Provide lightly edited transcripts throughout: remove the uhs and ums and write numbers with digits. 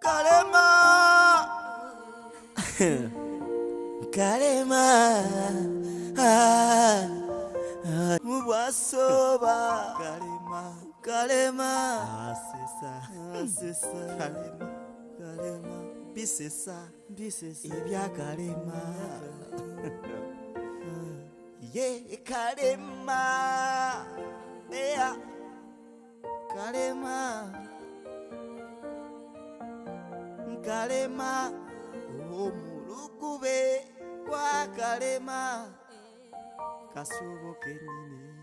Kalema Kalema ah, ah, Bwasoba Kalema Kalema Asesa Asesa Kalema Kalema Bisesa Bisesa Ebya Kalema Ye Kalema Yeah Kalema Kalema omulugube gwa Kalema kasubo kenyini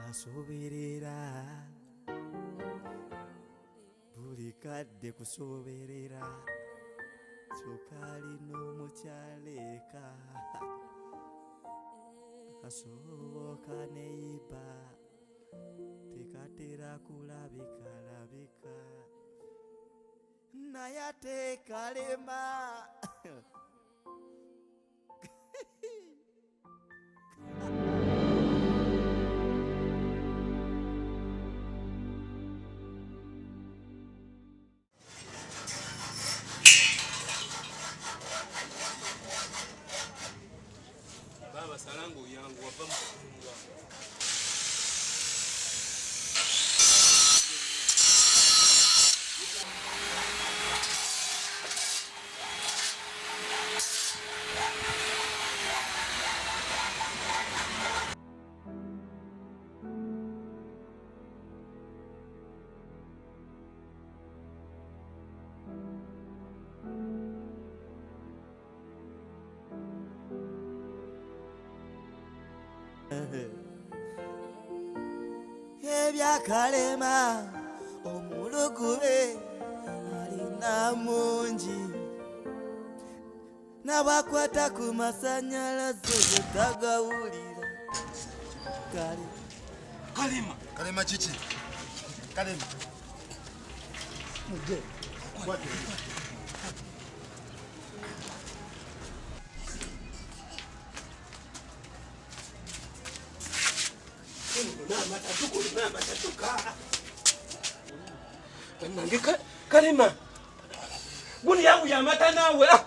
asoberera buli kadde kusoberera kyokka alina omukyala eka Kasoboka neyiba tekatera kulabika labika naye ate kalema. Baba salanga oyangu wava mu kutunga. Ebyakalema omulugube alina mungi nabakwata ku masanyalaze getagawulira kale Kalema Kalema kiki Kalema mujje kwate Bannange Kalema gundi yangu yamata naawe ah!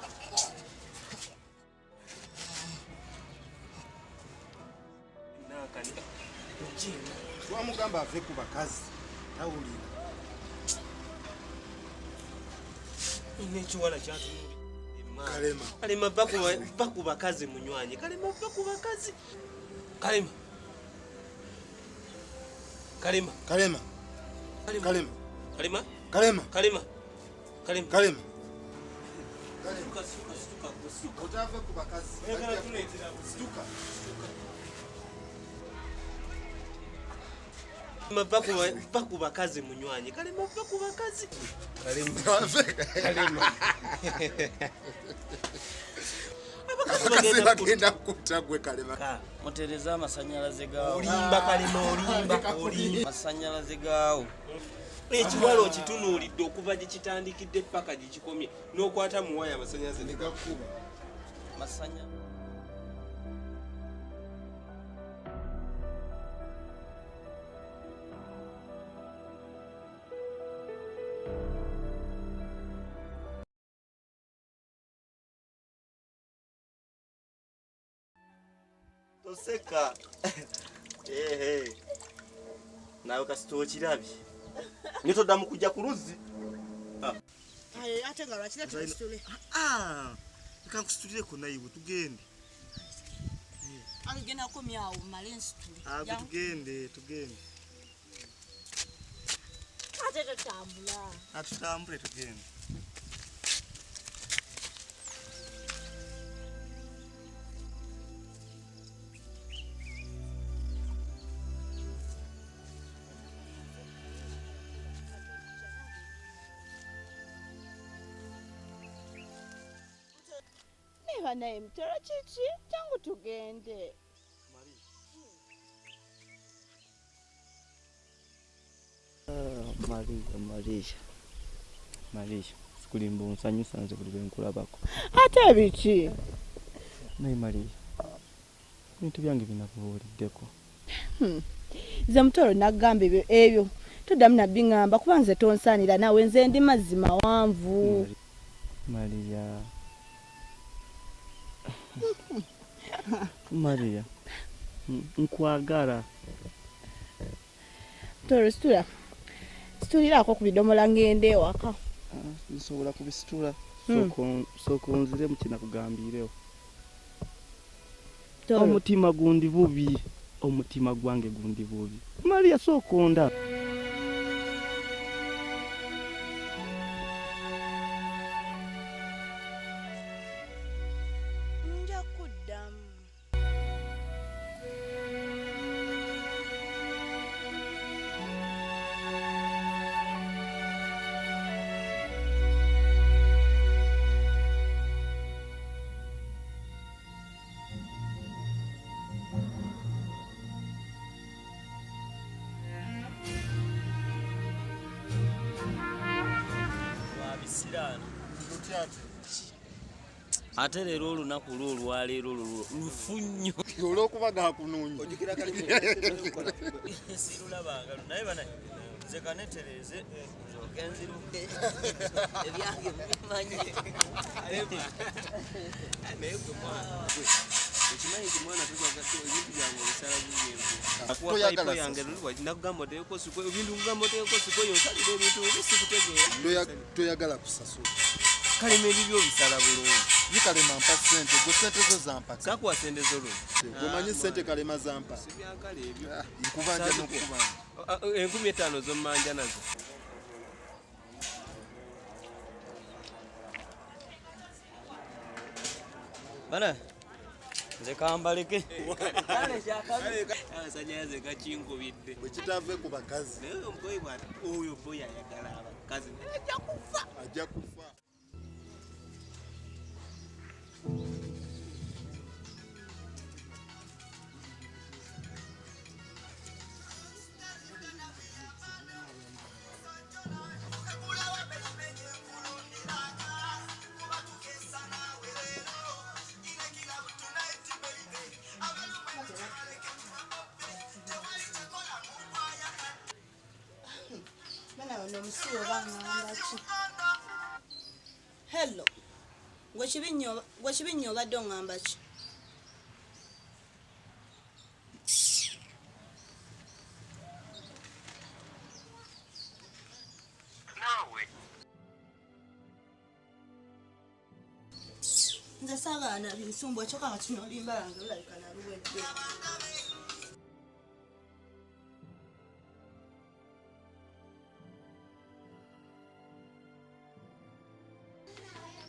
Twamugamba ave ku bakazi tawulira. N'ekiwala kyatunulidde. Kalema. Kalema va ku bakazi munywanyi. Kalema va ku bakazi. Kalema. Kalema. Kalema. Kalema. Kalema. Kalema. Kalema. Kalema. Kalema. Kalema. Situka, situka, situka, situka. Otave ku bakazi. Oyagala tuleetera Situka. Va ku bakazi munywanyi. Kalema va ku bakazi. Kalema. Kalema. Abakazi bagenda kutta gwe Kalema. Mutereze amasanyalaze gaawo. Olimba Kalema, olimba, olimba. Amasanyalaze gaawo. Ekiwala okitunuulidde okuva gye kitandikidde paka gye kikomye n'okwata mu waya amasanyalaze ne gakuba. Masanya. Toseka. Ehe. Nawe kasita okirabye. Naye toddamu kujja ku luzzi. Aye, ate nga lwaki leeta tusitule? Ah, leka nkusitulireko naye tugende. Ange genda komyawo mmale nsitule. Ah, gwe tugende, tugende. Ate totambula. Ah, tutambule tugende. Neba naye mutoro kiki? Jangu tugende. Maria, Maria, Maria, sikulimba onsanyusa nze buli lwe nkulabako. Ate biki? Naye Maria, ebintu byange binakubuuliddeko. Nze mutoro nagamba ebyo ebyo. Toddamu nabbi ŋŋamba kuba nze tonsaanira naawe, nze ndi mazzi mawanvu. Maria, Maria, nkwagala. Toro, situla, situliraako ku bidomola ngende ewaka. Nsobola kubisitula. Sooka onziremu kye nakugambirewo. Omutima gundi bubi, omutima gwange gundi bubi. Maria, sooka onda. Nja kuddamu. Ate leero olunaku lwo olwaleero lufu nnyo. Olw'okuba gakunoonya. Sirulabanga naye bana nze kanetereeze nzooke nziruke ebyange bimanyi. Naye gwe mwana okimanyi nti mwana ebintu byange obisala bubi. Yange nakugamba oteeko siko ebintu nkugamba oteeko siko osalira ebintu bubi sikutegeera. Toyagala kusasula. Kalema ebibyo obisala bulungi. Kalema mpa ssente, gwe ssente zo zampa. Sakuwa ssente zo luno. Gwe ssente Kalema zampa. Sibyakale ebyo. Nkubanja n'okubanja. 5,000 zommanja nazo. Bana nze kambaleke. Amasannyalaze gakinkubidde. Bwe kitave ku bakazi. Naye oyo mugoyi bw'ati oyo boy ayagala abakazi. Ajja kufa. Ajja kufa. Hello. Gwe kibi nnyo obadde oŋŋamba ki? Nze saagaana binsumbwa kyokka nga kino olimba lange lulabika naluwedde.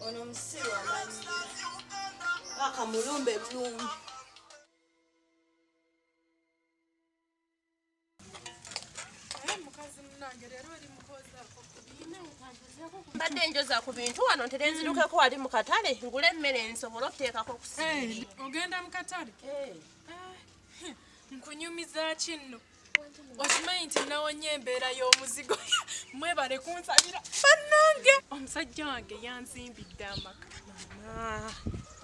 Ono musiru amanyi paka mulumbe bulungi. Mbadde njoza ku bintu wano ntere nzirukeko wali mu katale ngule emmere nsobole okuteekako ku ssimu. Ogenda mu katale? Nkunyumiza ki nno? Okimanyi nti nawonye embeera y'omuzigo. Mwebale kunsabira bannange. Omusajja wange yanzimbidde amaka.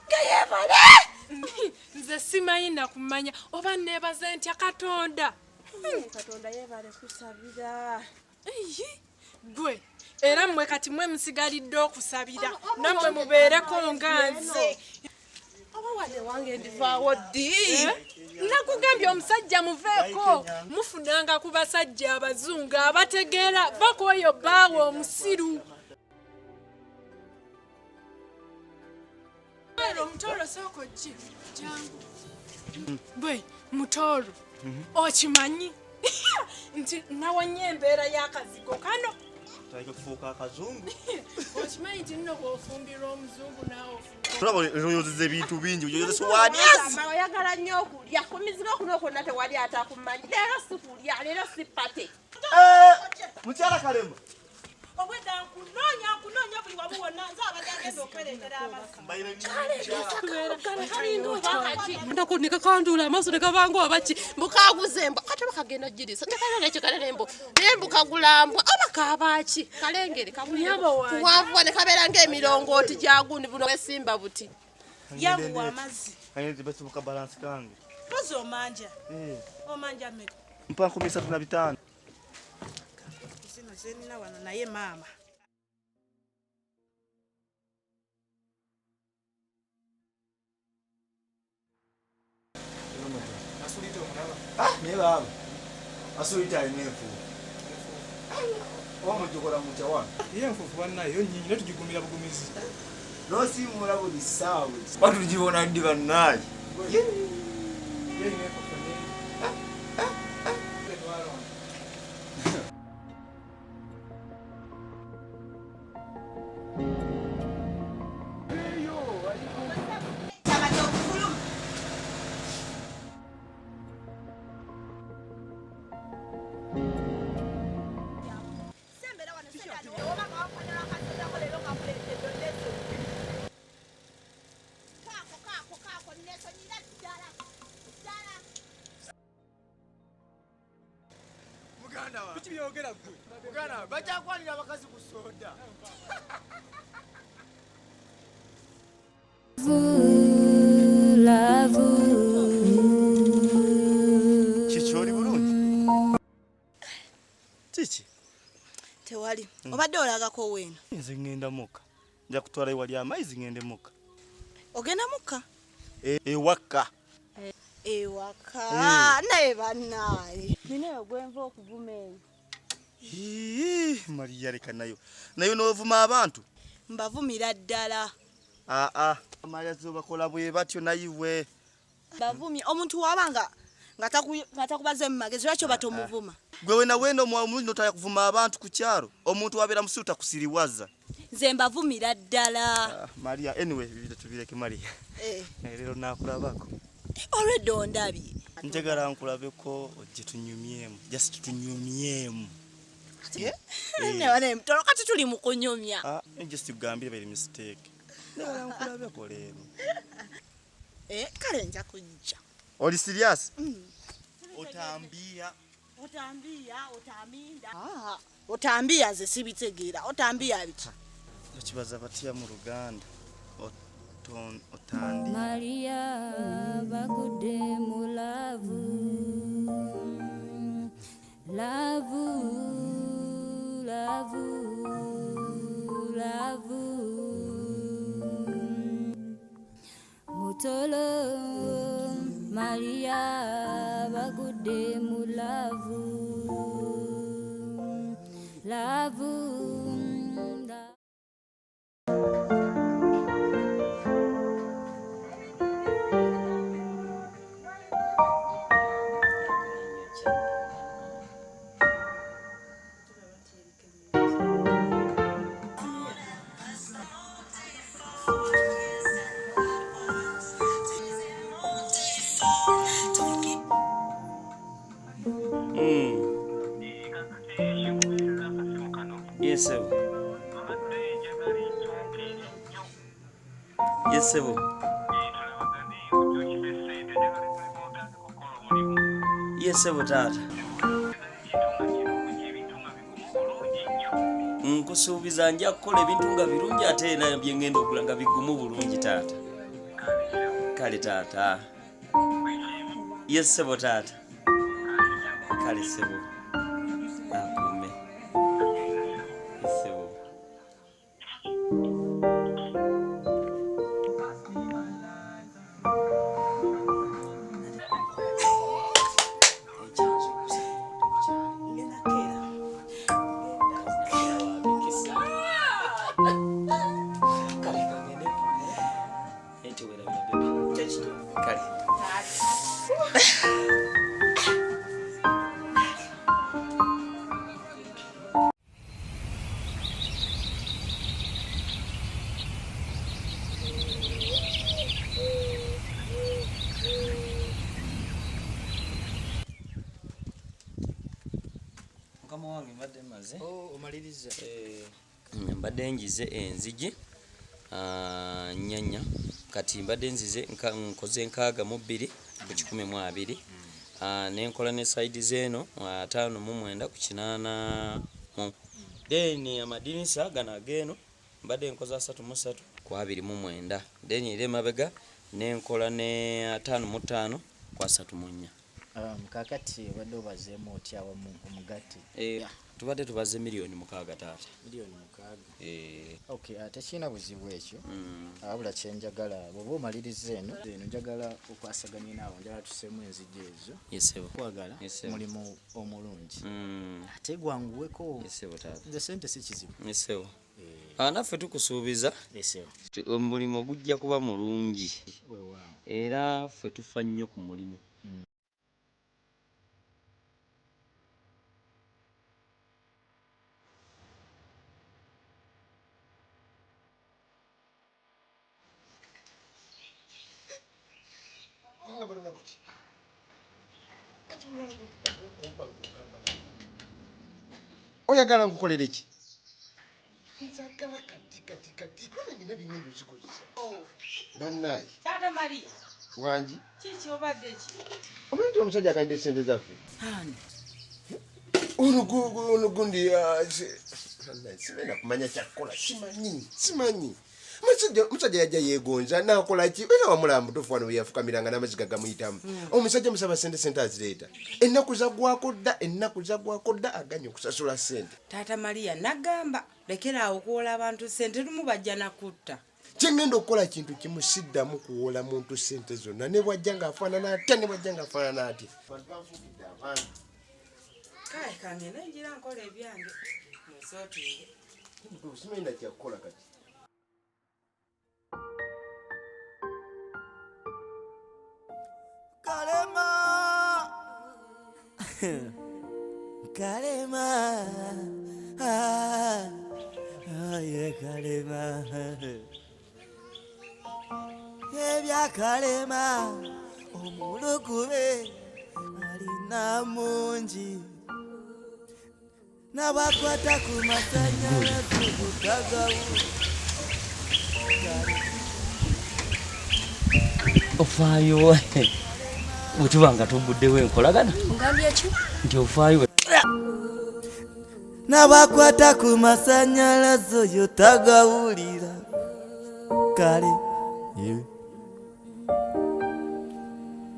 Nga yeebale! Nze simanyi na kumanya oba neebaze ntya Katonda. Katonda yeebale kusabira. Gwe era mmwe kati mwe musigalidde okusabira nammwe mubeereko nga nze. Oba wane wange ndivaawo ddi? Nakugambye omusajja muveeko, mufunanga ku basajja abazungu abategeera, va ku oyo bbaawe omusiru. Mutoro sooka ojje, jangu. Bwe Mutoro, okimanyi nti nawonye embeera y'akazigo kano. Tandika kufuuka akazungu. Okimanyi nti nno bw'ofumbirwa omuzungu naawe ofumbirwa. Tulaba oyoyozeza ebintu bingi, oyoyozesa sowaani. Oyagala nnyo okulya, ku mizigo kuno kwonna tewali atakumanyi. Leero si kulya, leero si pate. Mukyala Kalema. Obwedda nkunoonya nkunoonya buli wamu wonna nze abadde agenda okwereetera amazzi. Ndako nekakandula amaaso nekabanga abaki mbukaguza embwa kati oba kagenda girisa ntekalala ekyo kalala embo naye mbukagula mbwa oba kabaaki kalengere kabuwanvuwa ne kabeera ng'emirongooti gya gundi buno bwesimba buti. Yanguwa amazzi. Basibuka balansi kange. Mpozi omanja. Omanja mmeka? Mpa 35. Zenina wano naye maama. Asulita omulaba. Naye baaba. Asulita alina enfuufu. Oba mugikola mutya wano? Ye enfuufu bannaye yo nnyingi naye tugigumira bugumizi. N'osiimuula buli ssaawa. Batugibona ddi bannaye? Ye erina enfuufu nnyingi. Muganda bakyakwanira abakazi ku soda. Kiki oli bulungi? Kiki? Tewali. Obadde olagako weeno. Nze ŋŋenda mukka. Nja kutwala ewali amaizi ŋŋende mukka. Ogenda mukka? Ewaka. Ewaka. Naye bannaye. Nina gwenva okuvuma eyo. Hii, Maria leka nayo. Nayo n'ovuma abantu? Mbavumira ddala. Aa, Maria zo bakola bwe batyo nayiwe. Bavumye omuntu wabanga nga takubaze mu magezi lwaki oba tomuvuma? Gwe wena wena omulungi n'otaya kuvuma abantu ku kyalo. Omuntu wabeera musiru takusiriwaza. Nze mbavumira ddala. Maria, anyway, bibiri tubireke Maria. Leero naakulabako. Already ondabye. Njagala nkulabeko ojje tunyumyemu. Just tunyumyemu. Naye mutolo kati tuli mu kunyumya. Just kugambire bali mistake. Njagala nkulabeko leero. Kale nja kujja. Oli serious? Otambia. Otambia, otaminda. Otambia nze sibitegeera. Otambia biki? Okibaza batya mu Luganda? Otandi. Maria bagudde mu laavu. Laavu, laavu, laavu. Mutolo Maria bagudde mu laavu. Laavu. Yes, sir. Yes, sir. Yes, sir, taata. Nkusuubiza nja kukola ebintu nga birungi ate era bye ngenda okugula nga bigumu bulungi taata. Kale taata. Yes, sir, taata. Kale sebo. Akuume. Yes, sebo. Mukama wange mbadde mmaze. Omaliriza. Mbadde njize enzigi nnyanya kati mbadde nzize nkoze 62 ku 120 ne nkola ne side z'eno 59 ku 80. Then amadirisa gano ag'eno mbadde nkoze 33 ku 29. Then era emabega ne nkola ne 55 ku 34. Kakati obadde obazeemu otya awamu omugatte? Tubadde tubaze 6 million taata. 6 million? Eh. Okay, tekirina buzibu ekyo, wabula kyenjagala bw'oba omaliriza eno njagala okwasaganya naawe, njagala tuseemu enzigi ezo. Yes, ssebo. Kwagala Yes, ssebo. mulimu omulungi ate gwanguweko. Yes, ssebo taata. Nze sente si kizibu. Yes, ssebo. Ah, naffe tukusuubiza Yes, ssebo. Omulimu gujja kuba mulungi. Weewaawo. Era ffe tufa nnyo ku mulimu. Oyagala nkukolere ki? Nzagala kati kati kati, kubanga nina bingendo zikozesa bannaye. Taata Maria, Wangi. kiki obadde ki? Omanyi nti omusajja akalidde sente zaffe? Ani? Ono ono gundi, ah, bannaye, simenda kumanya kyakukola, simanyi simanyi. Musajja yajja yeegonza nakola ki, era wamulaba mutuufu wano weyafukamiranga n'amaziga gamuyitamu. Omusajja musaba sente, sente azireeta ennaku zaggwako dda, ennaku zaggwako dda, aganye okusasula sente. Taata Maria, nagamba lekera awo okuwola abantu sente, lumu bajja nakutta. Kyengenda okukola kintu kimu, siddamu kuwola muntu sente zonna, ne bwajja ng'afaanana atya, ne bwajja ng'afaanana atya. Abantu banfuukidde abantu. Kale kangende ngira nkola ebyange musootinge. Simanyi nakyakukola kati. Kalema, Kalema, ah, ah, ye Kalema, ebya Kalema, omulugube alina mungi n'abakwata ku masanyalaze butagawu. Ofaayo bwe tuba nga tuguddewo enkolagana? Ngambye ki? Nti ofaayo. N'abakwata ku masanyalaze oyo tagawulira kale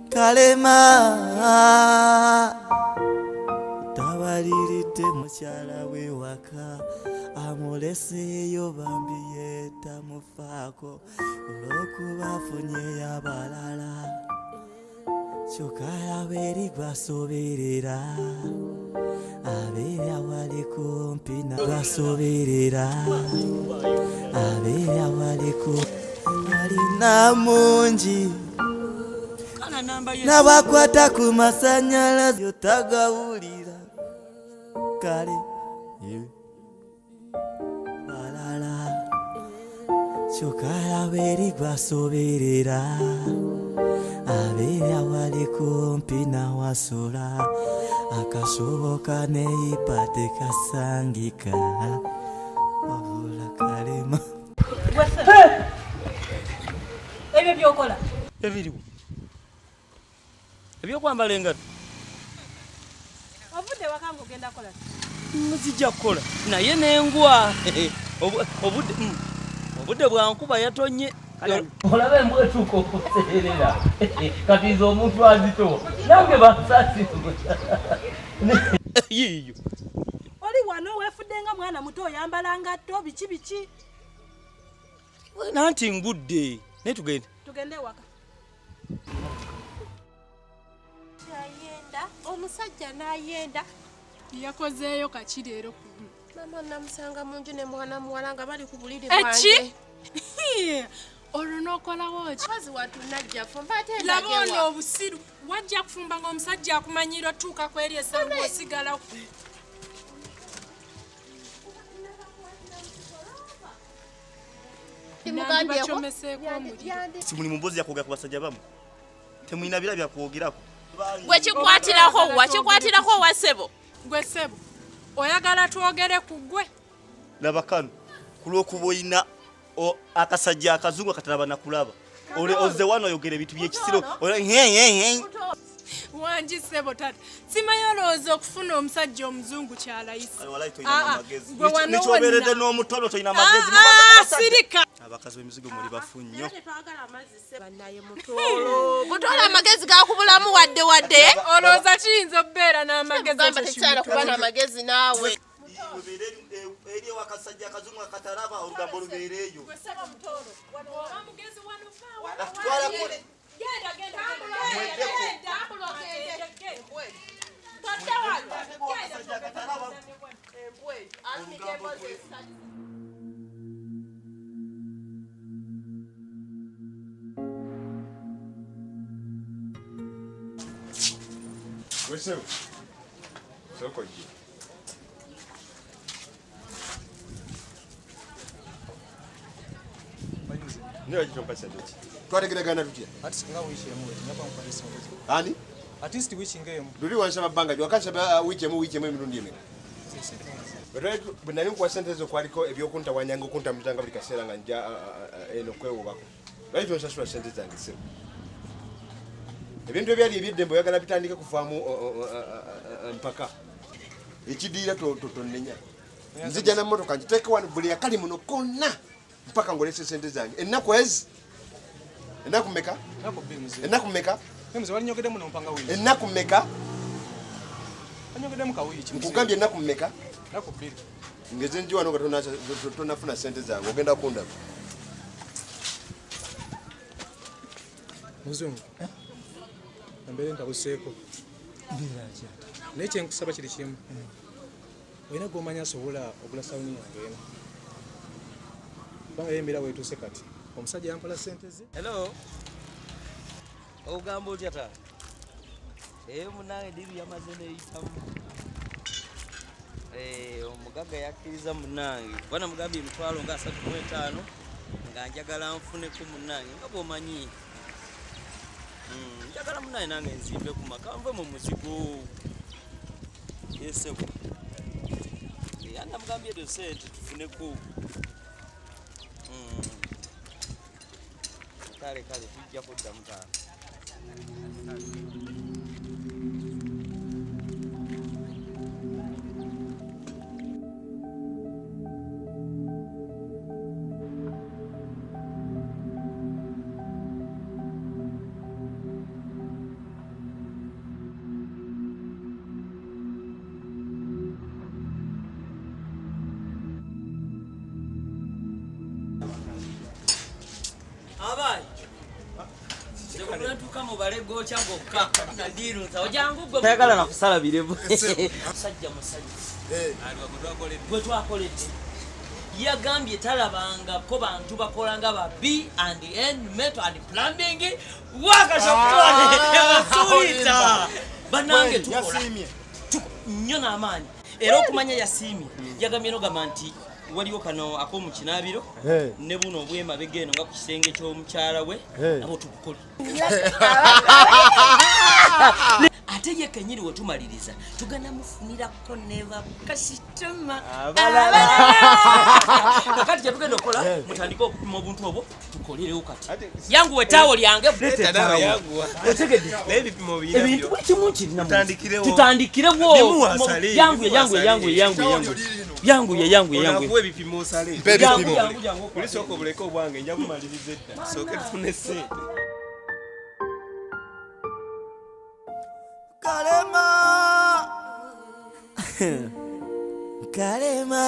Kalema tabaliridde mukyala we waka, amuleseeyo bambi ye tamufaako olw'okuba afunyeyo abalala, kyokka abeeri gwasoberera abeera wali kumpi na gwasoberera abeera wali alina mungi n'abakwata ku masanyalaze otagawulira kale balala, kyokka abeeri gwasoberera abeera wali kumpi nawasula akasoboka neyipa tekasangika wabula Kalema. Ebyo byokola? Ebiriwo ebyokwambala engato. Ovudde waka ng'ogenda kola ki? Nzija kukola naye nengwa. Obudde obudde bwankuba yatonye, olaba embwa etuuka okuseerera, kati nze omuntu azitowa nange bansasira yiiyo. Oli wano weefudde nga mwana muto, oyambala ngatto, biki biki. Nanti ngudde naye tugende. Tugende ewaka. Ayenda omusajja n'ayenda. Yakozeeyo kaki leero ku Mama, namusanga mu nju ne mwana muwala nga bali ku buliri Eki? bwange. Olwo n'okolawo ki? Mukazi wattu najja fumba ate Laba ono. ndagewa. Obusiru, wajja kufumba ng'omusajja akumanyira otuuka ku eri essaawa osigalawo. Mugambyeko. Nandibakyomeseeko omuliro. Si muli mu mboozi yakwogera ku basajja bamu, temulina bira byakwogerako. Gwe kikwatirako wa? Kikwatirako wa, ssebo? Gwe ssebo, oyagala twogere ku gwe? Laba kano, ku lw'okuba olina akasajja akazungu akatalaba nakulaba, ole ozze wano oyogera ebintu byekisiro. Wangi ssebo, tata, simanyi olowooza okufuna omusajja omuzungu kyalayisi. Tolina amagezi. Gwe wano Nekyoberedde wonna. n'omutono, tolina amagezi. Ah, sirika. Abakazi b'emizigo muli bafu nnyo. Bannaye mutoolo, mutoolo amagezi gakubulamu wadde wadde. Olowooza kiyinza okubeera n'amagezi? Gamba Ekyo tekisaana kuba kimutoolo. n'amagezi naawe. Lubeere eri ewakasajja akazungu akatalaba olugambo lubeereeyo. Gwe saba mutoro. Oba mugezi wano vaawo. Twala kule. Genda genda genda. Genda. Todda wano. Genda. Embwe. Alumika emboozi ezitali. Wesewo. Sooka ojje. Naye lwaki tompa ssente ki? Twategeeragana tutya? Ati singa wiiki emu bweti nja nkukwata ssente zo. Ani? At least wiiki ng'emu. Luli wansaba bbanga ki? Wakansaba wiiki emu wiiki emu emirundi emeka? Bwe nali nkuwa ssente zo kwaliko ebyokuntawanyanga okuntambuzanga buli kaseera nga nja eno kwewuubako. Lwaki tonsasula ssente zange ssebo? Ebintu ebyali ebyeddembe oyagala bitandike kuvaamu mpaka. Ekidiira tonnenya. Nzija na mmotoka ngiteeke wano buli akali muno konna mpaka ng'olese ssente zange. Ennaku ezi? Ennaku mmeka? Ennaku bbiri mzee. Ennaku mmeka? Mzee walinyogeddemu n'ompanga wiiki. Ennaku mmeka? Walinyogeddemu ka wiiki. Nkugambye ennaku mmeka? Ennaku bbiri. Ngeze nji wano nga tonnafuna ssente zange ogenda kundaba. Muzungu. Embeera entabuseeko. Naye kye nkusaba kiri kimu. Olina gw'omanyi asobola ogula sabuni yange eno. Kubanga ye embeera weetuuse kati. Omusajja yampola ssente ze. Hello. Ogamba otya taata? Munnange ddiiru yamaze n'eyitamu. Omugagga yakkiriza munnange. Kuba namugambye emitwalo nga 35 nga njagala nfuneko munnange nga bw'omanyi. Njagala munnange nange nzimbe ku maka nve mu muzigo. Yesebo. Namugambye ezo ssente tufuneko. Kale kale tujja kuddamu taata. Tayagala na kusala birevu. Musajja musajja. Gwe twakoledde. Yagambye talabangako bantu bakola nga ba B and N metal and plumbing. Wakashokutoa. Bannange tukola. Nnyo n'amaanyi. Era okumanya yasiimye. Yagambye n'ogamba nti waliwo kano ak'omu kinaabiro ne buno obw'emabega eno nga ku kisenge ky'omukyala we nabo tubukole. Ate ye kennyini we tumaliriza tugenda mufunirako ne bakasitoma abalala. Kakati kye tugenda okukola mutandike okupima obuntu obwo tukolerewo kati. Yanguwa ettaawo lyange. Otegedde ebintu buli kimu kirina tutandikirewo. Yanguye yanguye yanguye yanguye yanguye yanguye yanguye. Ebipimo osale. Mpa ebipimo. Olisooka obuleke obwange nja bumaliriza edda. Sooke tufune ssente. Kalema Kalema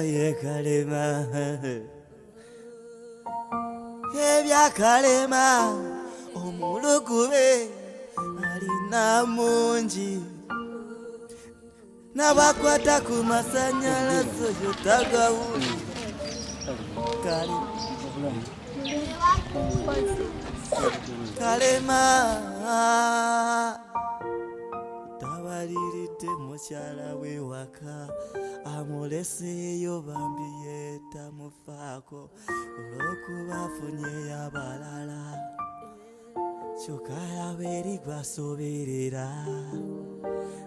ye Kalema ebya Kalema omulugube alina mungi n'abakwata ku masanyalaze yotagawuli Kalema tabaliridde mukyala we waka amuleseeyo bambi ye tamufaako olw'okuba afunyeyo abalala kyokka abeeri gwasoberera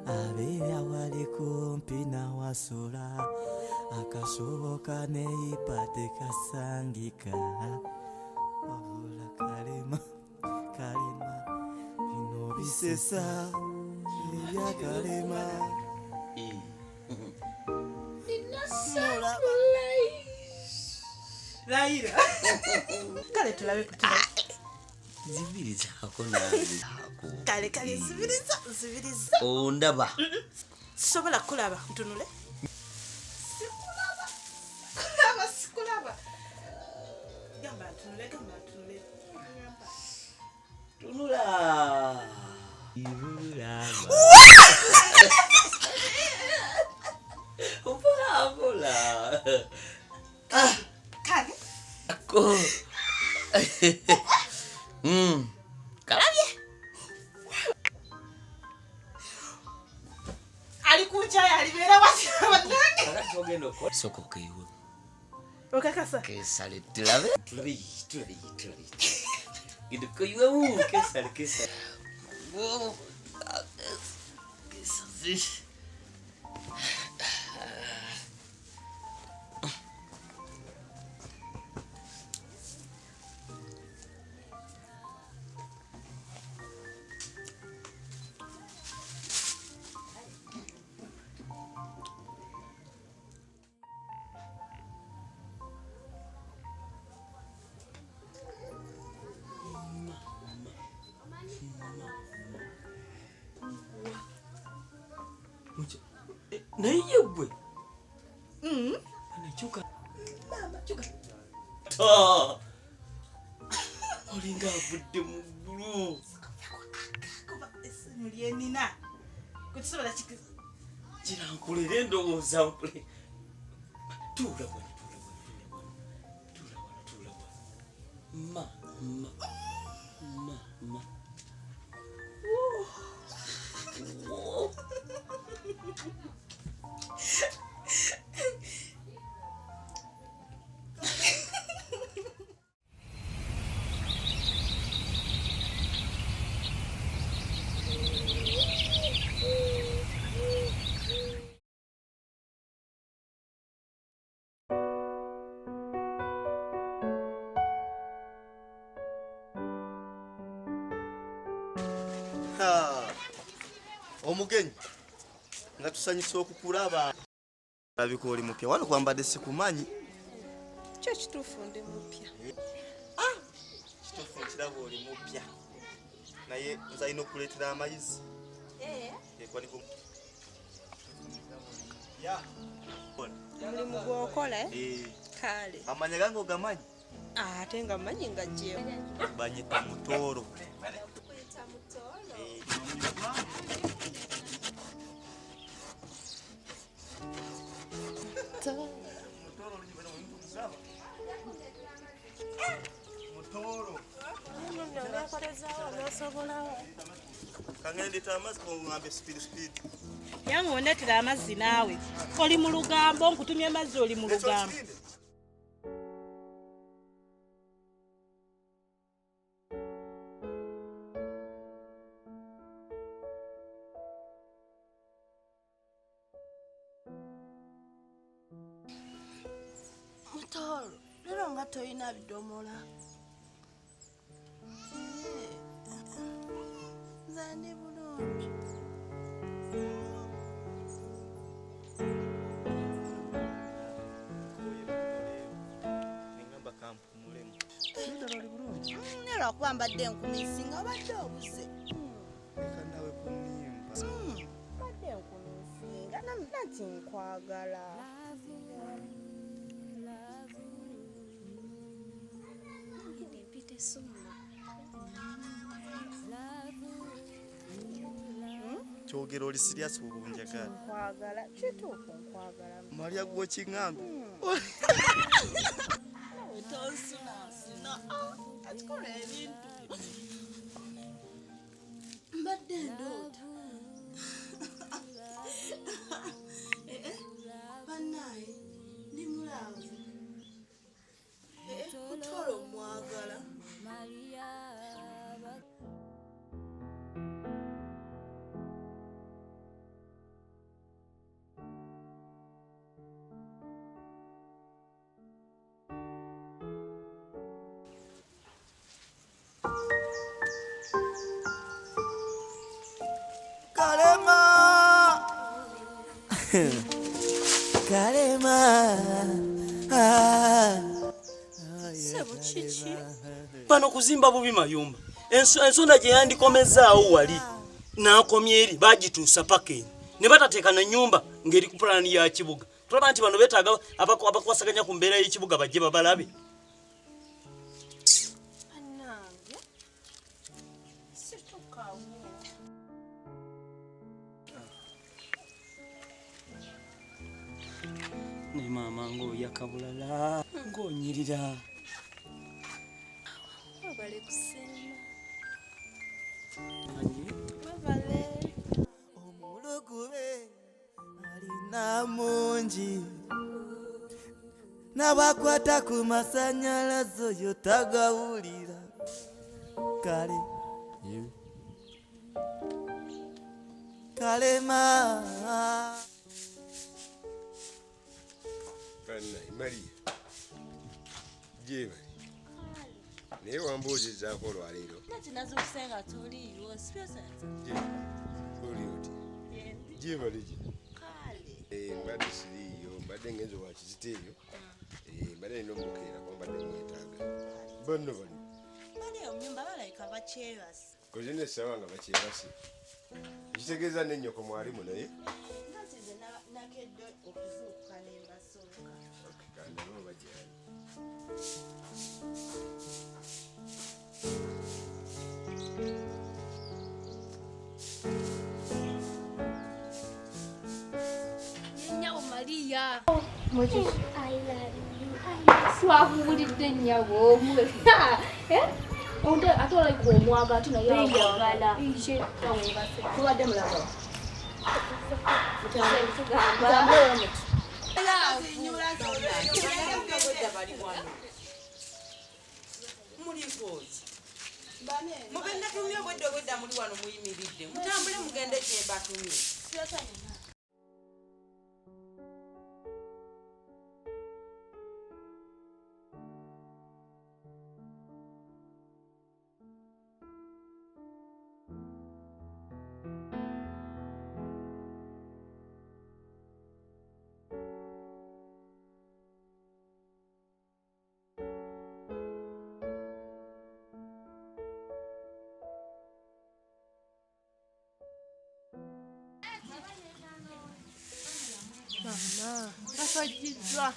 abeera wali kumpi nawasula akashoboka neyipa tekasangika wabula Kalema Kalema bino bisesa ebya Kalema. Layira. Kale tulabe kutulabe. Zibirizaako nange. Kale kale zibiriza zibiriza. Ondaba. Sisobola kulaba ntunule. Sikulaba. Kulaba sikulaba. Gamba ntunule gamba ntunule. Tunula. Ibulaba. Mpola mpola. Kale. Ko. Kalabye. Alikuja alibeera wati banange. Kakati ogenda okukola. Sooka okeewe. Okakasa. Kesale tulabe. Tulabe tulabe tulabe. Genda okeewewo kesale kesale. Kesale. Naye gwe. Anakyuka. Mama kyuka. Ta. Olinga avudde mu ggulu. Kuba essanyu lye nnina. Kukisobola Kira nkulere ndowooza nkule. Tuula wano, tuula wano, tuula wano, tuula wano, tuula wano. Ma, ma, ma, ma. Woo. Omugenyi nga tusanyusa okukulaba. Alabika oli mupya wano kwambadde sikumanyi. Kyo kituufu ndi mupya. Kituufu nkiraba oli mupya. Naye nze alina okukuleetera amayizi. Omulimu gw'okola? Kale. Amanya gange ogamanyi? Ate nga mmanyi nga gyewo. Banyita Mutooro. Yange ondeetera amazzi naawe. Oli mu lugambo, nkutumye amazzi oli mu lugambo. Mutooro, leero nga tolina bidomola. Nze ndi bulungi. Naye lwakuba mbadde nkumisinga obadde obuze. Mbadde nkumisinga nanti nkwagala. Kyogera oli serious bw'oba onjagala. Nkwagala, kituufu nkwagala. Maria gwe okiŋŋamba. Tonsunansuna. Akikola ebintu. Mbadde ndoota. Bannaaye, ndi mulaavu. Mutooro mwagala. Kalema. Kalema. Sebo kiki? Bano kuzimba bubi mayumba. Ensonda gye yandikomezaawo wali n'akomya eri bagituusa paka eno ne batateeka na nnyumba ng'eri ku pulaani ya kibuga. Tulaba nti bano beetaaga abakwasaganya ku mbeera y'ekibuga bajje babalabe. Bannange situkawo. Ne maama ng'oyaka bulala ng'onyirira. Webale kusiima. Webale. Omulugube alina mungi n'abakwata ku masannyalaze oyo tagawulira. Kale kalema. Bannaye Maria gyebali naye wambuuzizaako olwaleero. Nati nazuukuse nga toliiwo sipyosanza. Oli oti gyebali gye mbadde siriiyo, mbadde ngenze wa kizito eyo, mbadde nina omukeera kuba mbadde mwetaaga. Banno bano bali eyo mu nnyumba balabika bakyebase. Koze n'essaawa nga bakyebase, ekitegeeza n'ennyoko mwalimu naye. Nati nze nakedde okuzuukuka ne mbasooka. Kandabe oba gyali. Nnyabo Maria. I love you. Swakuwulidde nnyabo. Ate olabika omwaga ate naye akwagala. Tubadde mulaba. Mutambule muti. Mulikooki mubendatumye obwedde obwedda muli wano muyimiridde mutambule mugende gye mbatumye. Mama, basajjiddwa.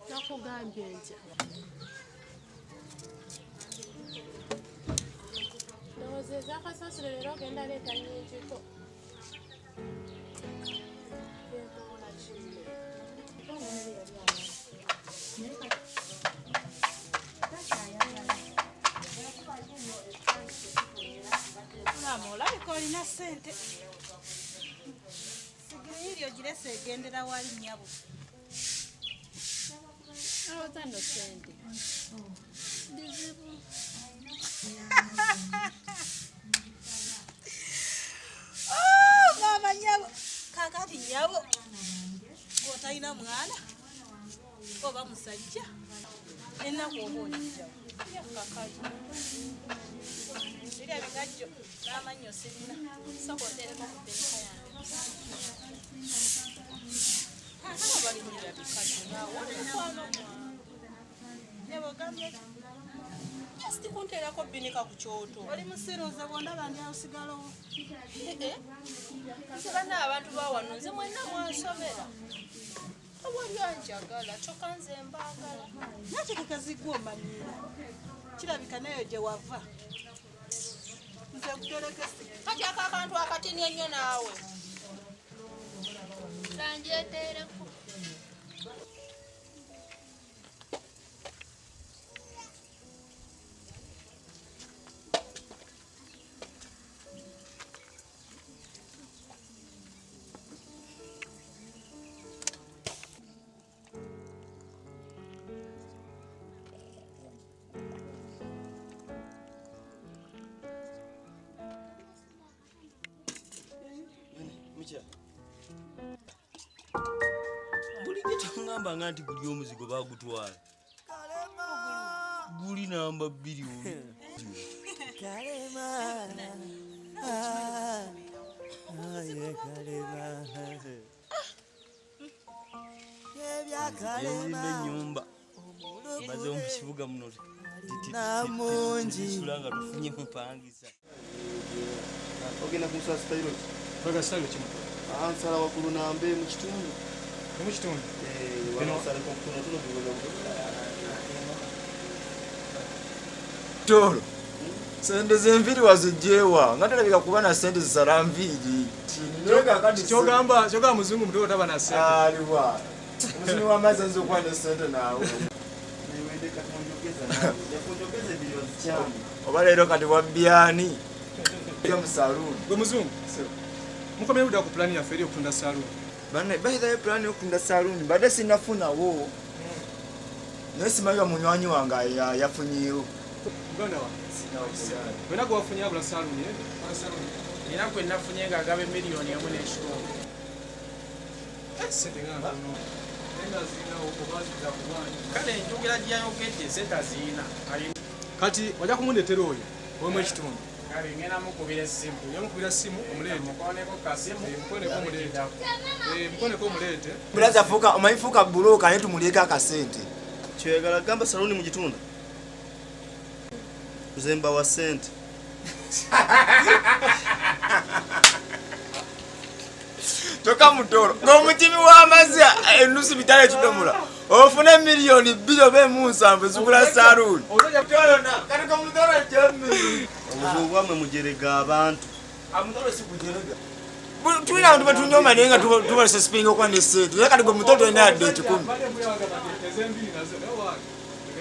Nakugambye ntya? Ndowooza ez'akasaasiro leero ogenda leeta nnyingiko. Yeetoola kinne. Mama olabika olina ssente. Sigiri ogirese egendera wali nnyabo. Alowooza nno ssente. Bizibu. Oh, maama nnyabo. Kaakati nnyabo gw'otalina mwana oba musajja ennaku oba ogijjawo. Kakati. Birya bikajjo n'amannyo sirina. Sooka oteereko ku bbinika yange. Kaakano bali kulya bikajjo naawe oli mukwano gwange. Nnyabo ogambye ki? Just kunteerako bbinika ku kyoto. Oli musiru nze bw'ondaba ndi awo sigalawo. Nze banna abantu ba wano nze mwenna mwansobera. Tewali anjagala kyokka nze mbaagala. Nakyo kekazigwa omanyiira. Kirabika nayo gye wava. Nze nkutereke sigiri. Kati ako akantu akatini ennyo naawe. Kanjeteereko. Toŋŋamba nga nti guli omuzigo baagutwala. Guli namba 2 oli. Kalema. Ah, aye Kalema. Ebya Nzimba Kalema. ennyumba. Maze mu kibuga muno. Namungi. Tusula nga tufunye mupangisa. Ogenda kunsala sitayiro ki? Baga sitayiro ki muto? Ansala waggulu nambe mu kitundu. Mu kitundu? Eh, wansaleko kutono tono. Tolo. Sente z'enviiri wazigyewa nga talabika kuba na sente zisala nviiri. Kyogamba kyogamba muzungu muto taba na sente. Aliwa. Omusini w'amazzi ayinza okuba ne sente naawe. Oba leero kati wabbyani? Ojja mu saluuni. Gwe muzungu. Mukomye ludda ku pulaani yaffe eri okutunda saluuni. Banne by the way pulaani y'okutunda saluuni mbadde sinnafunawo. Naye simanyi wa munywanyi wange yafunyeewo. Muganda wange. Wena gwe wafunye agula saluuni eh? Agula saluuni. Nina gwe nafunye ng'agaba emiliyoni 1 n'ekitundu. Sente nga ntono. Naye nga zirinawo oba za kubanja. Kale enjogera gye yayogedde sente azirina. Kati ojja kumundeetera oyo owemu ekitundu. Kale ngenda mukubira essimu. Ojja mukubira ssimu omuleete. Mukoneko kasimu. Mukoneko omuleete. Mukoneko omuleete. Bulaza fuuka omanyi fuuka bbulooka naye tumulyeko akasente. Kyoyagala gamba saluuni mu kitundu? Nze mbawa ssente. Toka mutoro ng'omutimi w'amazzi ennusu bitalo ekidomola ofune miliyoni 2 oba 7 ezigula saluuni. Obuzibu bwammwe mujerega abantu. Tulina abantu betunyoma naye nga tubalesa sipinga okuba ne ssente naye kati gwe mutoro tolina yadde 1,000.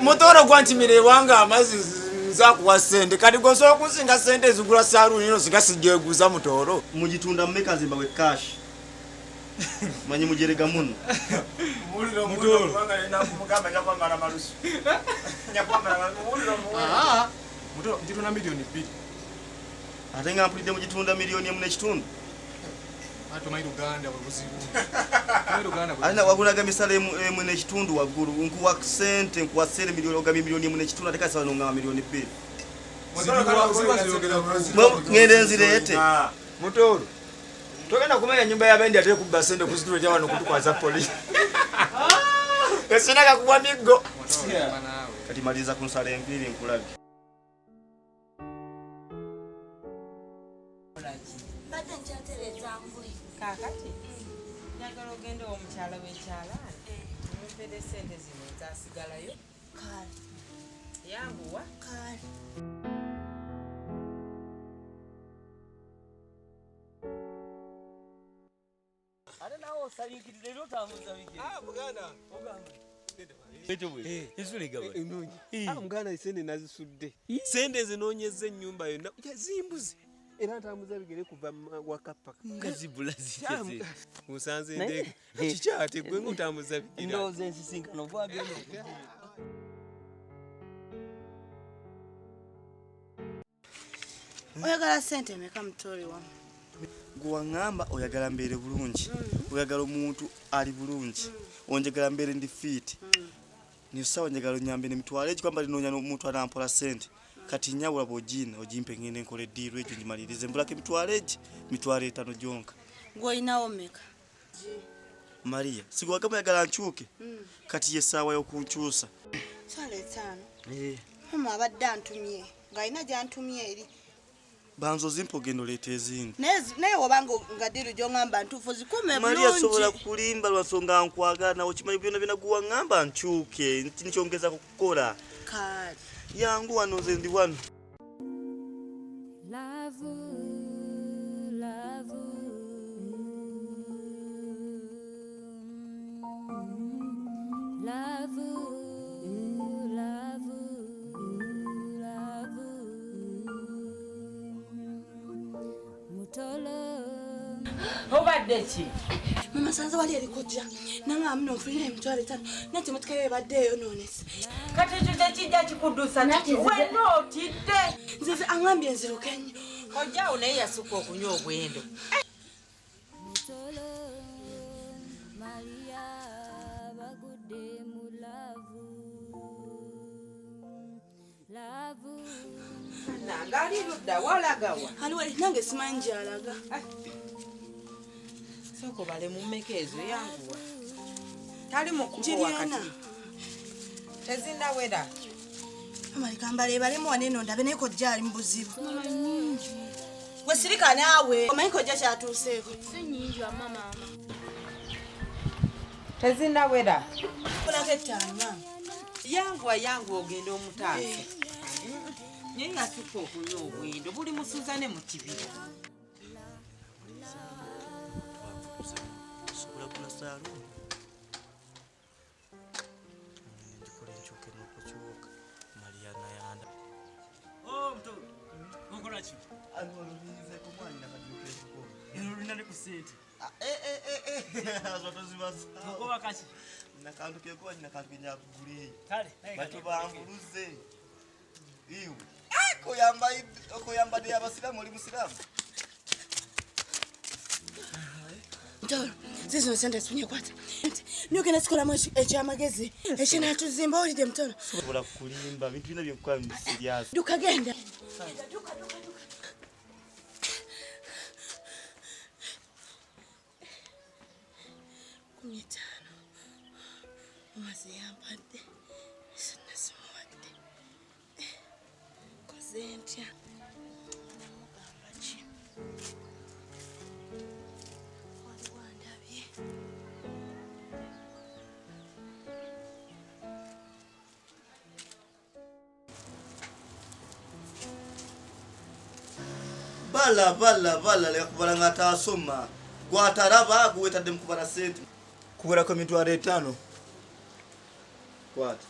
Mutoro gwantimira ewange amazzi nza kuwa ssente kati gwe osobola okunsinga ssente ezigula saluuni eno singa sijjeguza mutoro. Mugitunda mmeka nze mbawe cash. Manyi mujerega muno. Mutoro ngitunda miliyoni 2. Ate nga mpulidde mugitunda miliyoni 1 n'ekitundu. Ate omanyi Luganda bwe buzibu. Omanyi Luganda bwe Ate wagulaga emisala 1 n'ekitundu waggulu nkuwa ssente nkuwa ssente miliyoni ogambye miliyoni 1 n'ekitundu ate kati sawa nongamba miliyoni 2. Ngende nzireete. Mutoro togenda kumenya nyumba y'abendi ate kubba ssente kuzituleeta wano kutukwaza poliisi. Esina kakubwa miggo. Kati maliriza ku nsala enviiri nkulabye. Mbadde nkyatereeza ngoye. Kaakati njagala ogende omukyala w'ekyalaani omumpeere ssente zino ezasigalayo. Kale. Yanguwa. Kale. Ate naawe osalinkirira era otambuza bigere. Muganda. Muganda sente nazisudde. Sente zinoonyezza ennyumba yonna zimbuze. Era ntambuza bigere kuva waka paka. Nga zibula zitya ze. Musanze ndeeka. Kikyate gwe ng'otambuza bigere. Ndowooza ensisinkano gwagenda okujja. Oyagala ssente mmeka mutole wamu? Gwe waŋŋamba oyagala mbeere bulungi, oyagala omuntu ali bulungi, onjagala mbeere ndi fiiti. Niyo ssaawa njagala onyambe n'emitwalo egyo kubanga linoonya n'omuntu anampola ssente. Kati nnyawula bw'ogiina ogimpe ngende nkola eddiiru egyo ngimalirize mbulako emitwalo egi 5,000 gyonka. Gwe olinawo mmeka? Maria, si gwe wagamba oyagala nkyuke? Kati ye ssaawa y'okunkyusa. 5,000. Maama abadde antumye ng'alina gy'antumye eri. Banza ozimpe ogenda oleeta ezindi. Naye obanga nga ddiiru gy'oŋŋamba ntuufu zikume Maria sobola bulungi. kulimba lwa nsonga nkwagala nawe okimanyi byonna byonna gwe waŋŋamba nkyuke nkyongeza kukukola. Kale. Yangu wano nze ndi wano. Love, love, love, love, love, mutolo. Obadde ki? Mama sanze wali eri kojja nangamba muno nfunire 5,000 nati emotoka yo ebadde eyonoonese. Kati ekyo tekijja kikuddusa kiki? Wenna otidde. Nze aŋŋambye nziruke nnyo. Kojjaawo naye yasukka okunywa obwendo. Mutolo, Maria, bagu. Ng'ali ludda walagawa? Aliwo nange simanyi gy'alaga. Sooka obale mu mmeka ezo yanguwa. Tali mu kkubo Giri wakati. ena. Tezinnawera. Mama leka mbaleebalemu wano eno ndabe naye kojja ali mu buzibu. Gwe sirika naawe. Omanyi kojja kyatuuseeko. Si nnyingi wamma maama. Tezinnawera. Kolako ettaano maama. Yanguwa yanguwa ogende omutaase. Naye nasukka okunywa obwendo buli musuuza ne mu kibira. Sobola kugula saaluuni ngikola enkyuka n'okukyuka Mariana yanda. Oh, mutoro. Okola ki? Alwalubirizeeko mwana nakaduuka ekiko. Eno olina ne ku ssente. Azo tozibaza. Okoba kaki? Nakantu kekuba nyina kantu kenyakugula eyo. Kale, naye Bato kati bambuluze. Iwe. Koyamba koyambadde abasiraamu oli musiraamu. Mutoro, zizino sente zifunye kwata. Niyo ogenda zikolamu ekyamagezi ekinaatuzimba owulidde mutoro. Sobola kulimba bintu bina byenkukola bindi serious. Dduka genda. Genda, dduka, dduka, dduka. 15. Omaze yampadde. Sinasimuwadde. Nkoze ntya? Namugamba ki? Waliwo andabye. Bala bala bala leka kubala ng'ataasoma. Gwataraba gwetadde mu kubala ssente. Kuwerako 50,000. Kwata.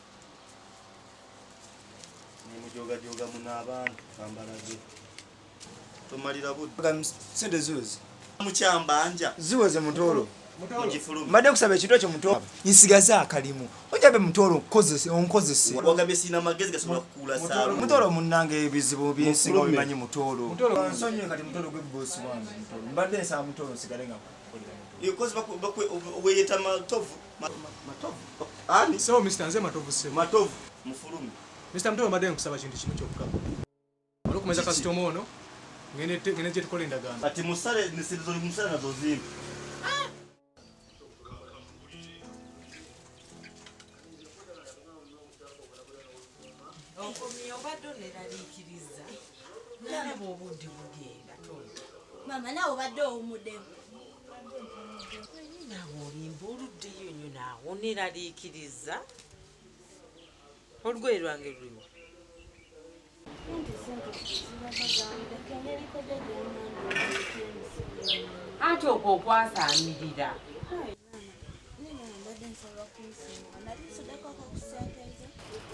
Nimujogajoga muno abantu kambalaze. Tomalira budde. Ssente ziweze. Mukyambanja. Ziweze mutoro. Mugifulumye. Mbadde nkusaba ekintu ekyo mutoro. Nsigaze akalimu. Ojabe mutoro nkozese onkozese. Wagambye sirina magezi gasobola kukuula saaluuni. Mutoro munnange ebizibu byensinga Mufulume. obimanyi mutoro. Mutoro. Nsonyiwe kati mutoro gwe bosi wange mutoro. Mbadde nsaba mutoro nsigale nga nkukolera mutoro. Because weyeta matovu. Matovu. Ani? So Mr. Nze Matovu ssebo. Matovu. Mufulume. Mr. Mutoro mbadde nkusaba kintu kimu kyokka. Olw'okumeza Kiki? kasitoma ono ngende gye tukola endagaano. Kati musale nesente z'oli musale nazo zimbi. Okomye obadde oneeraliikiriza. Nalaba obudde bugenda tonda. Maama naawe obadde owummuddemu. Naawe olimba oluddeyo nnyo naawe oneeraliikiriza. Olugoye lwange luliwa? Anti okwo okwasaamirira.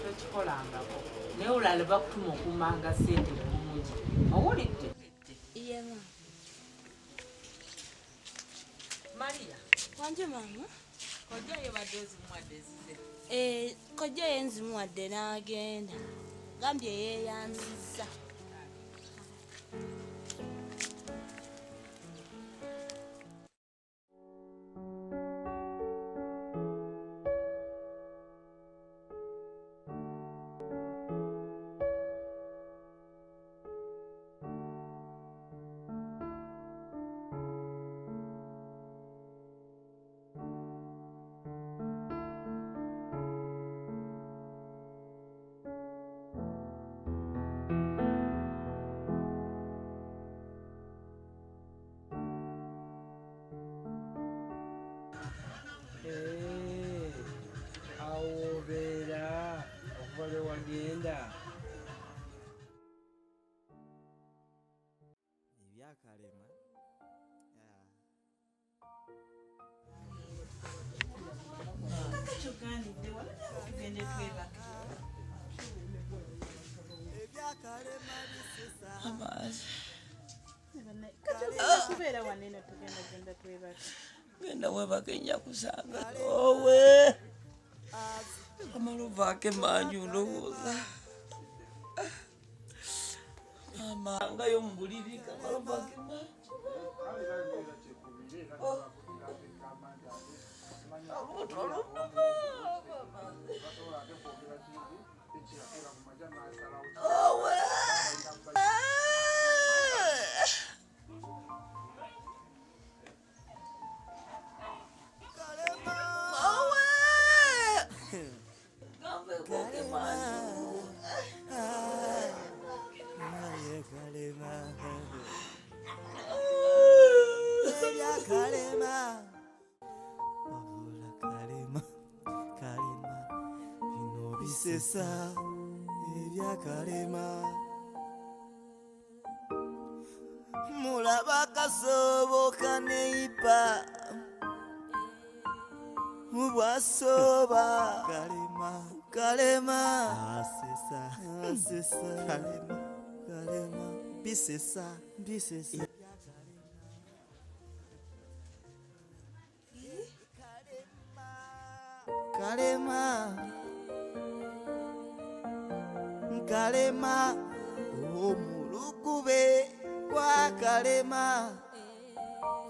Tokikolangako naye olala bakutuma okuumanga ssente bulungi. Owulidde? Iye maama. Maria. Wanje maama. Kojja ye badde ozimuwadde zize. Kojja ye nzimuwadde n'agenda. Gambye yeeyanzizza. Awo obeera okuva lwe wagenda. Ebyakalema. Kaka kyogaanidde wano tugende twebake. Amaazi. Kubeera wano eno tugenda genda twebake. Genda webake nja kusanga. Owe. Amala ovaako emanju ndowooza. Maama ngayo mu buliri kamala ovaako emanju. Olubuto olunuma. Owe. Ogemanju. Aye Kalema. Ebya Kalema. Wabula Kalema, Kalema. Bino bisesa ebya Kalema. Mulaba kasoboka neipa mubwasoba Kalema, Kalema. Asesa, asesa. Kalema, Kalema. Bisesa, bisesa. Kalema, Kalema, omulukube kwa Kalema,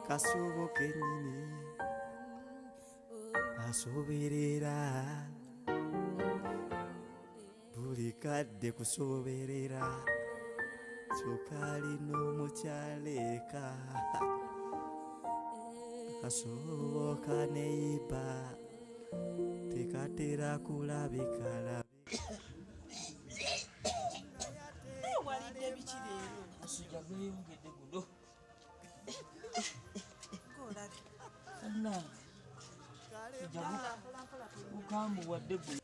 kasubo kenyini asoberera buli kadde kusoberera kyokka n'omukyaleka kasoboka neiba tekatera kulabika labika. Walidde biki leero? Omusujja gweyongedde guno. Ng'olabye. Bannange, omusujja gukambuwadde guno.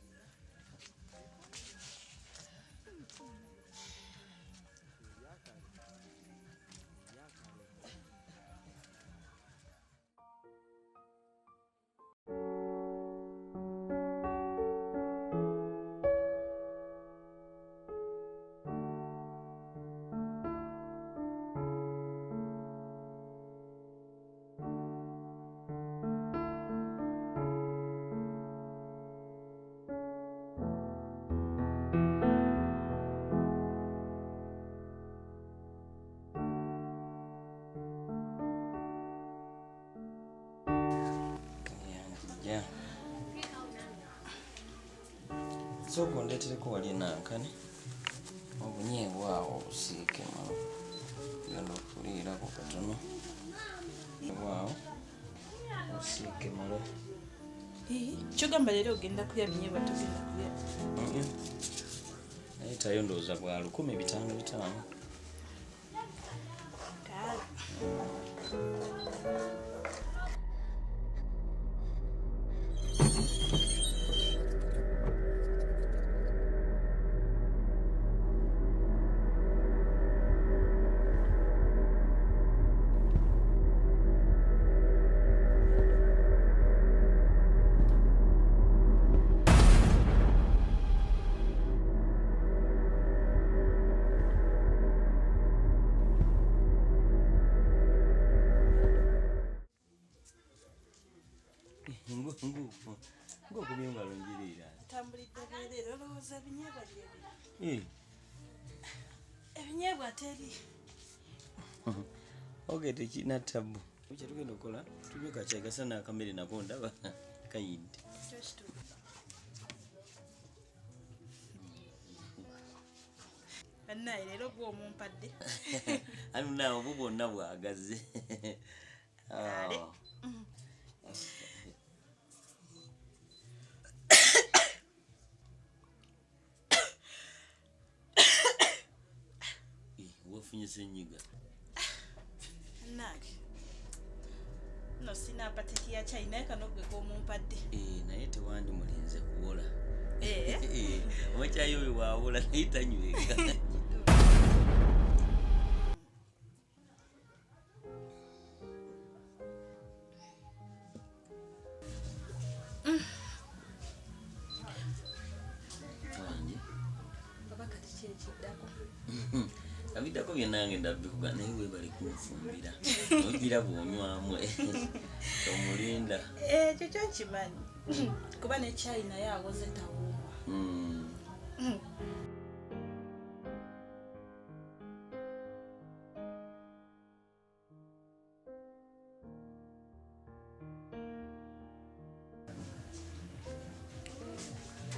Sooka ondeetereko wali enankani obunyeebwa awo obusiike genda okuliirako katono bwawo obusiike mule. Kyogamba leero ogenda kulya binyeebwa togenda kulya? Naye tayo ndowooza bwa 15,500. Kale. Ng'okumye ngalo njiriira. Ntambulidde bwereere olowooza binyeebwa bye bino. Ebinyeebwa teri. Okay, tekirina ttabu. Kye tugenda okukola tunywe kacaayi kasana akamere nako ndaba kayidde. Bannaye leero gwe omumpadde. Ani naawe obwo bwonna bwagaze. Kale. Wafunye ssenyiga. Nange no sina apateki ya chai naye kano gwe k'omumpadde. Naye tewandimulinze kuwola. Omukyayi oyo bw'awola naye tanyweka. Wange. Oba kati ki ekiddako? Abiddako bye nange ndabikuga naye weebale kunfumbira. Ogira bw'onywamu omulinda. Ekyo kyo nkimanyi. Kuba ne chai naye awoze tawooma.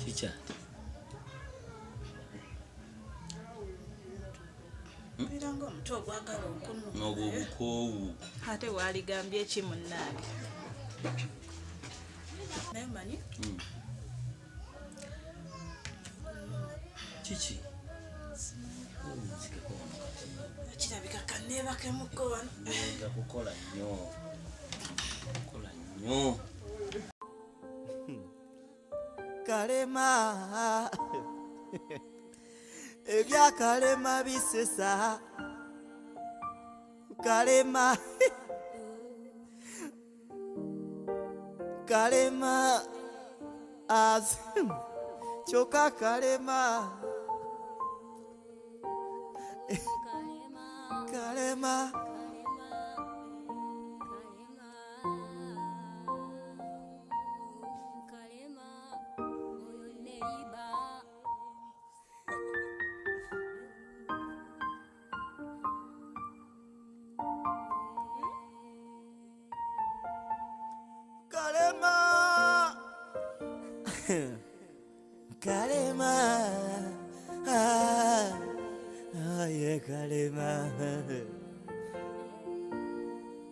Kiki? Mpulira ng'omutwe ogwagala okunuma. N'ogwo obukoowu. Ate waaligambye ki munnange? Naye omanyi? Kiki? Nzikeko wano kati. Kirabika kanneebakemuko wano. Nja kukola nnyo. Kukola nnyo. Kalema ebya Kalema bisesa Kalema Kalema az choka Kalema Kalema Kalema Kalema ah, ah, yeah, Kalema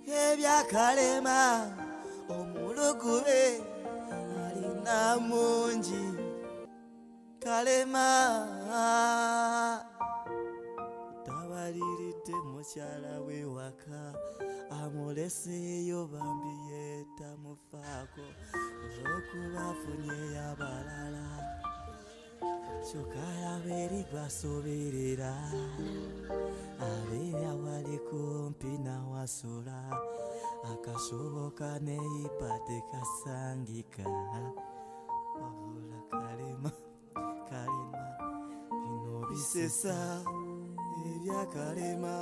ebya Kalema omulugube alina mungi Kalema tabaliridde mukyala we waka amuleseeyo bambi yetamufaako olw'okuba afunyeyo abalala kyokka abeeri basoberera abeera wali kumpi nawasula akasoboka neyipa tekasangika wabula Kalema Kalema bino bisesa ebya Kalema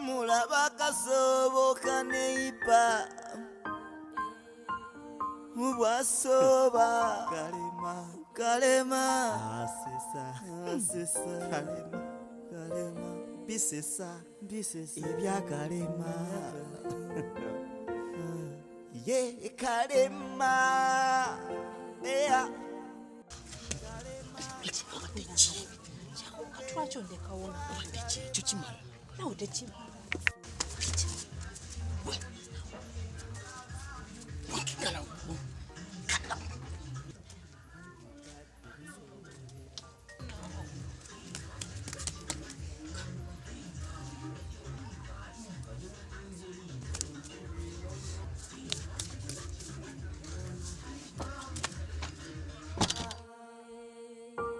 mulaba kasoboka neipa mubwasoba Kalema Kalema asesa asesa Kalema Kalema bisesa bisesa ebya Kalema ye Kalema yeah. Katwakyo ndekawona ekyo kimala nawe tekimala.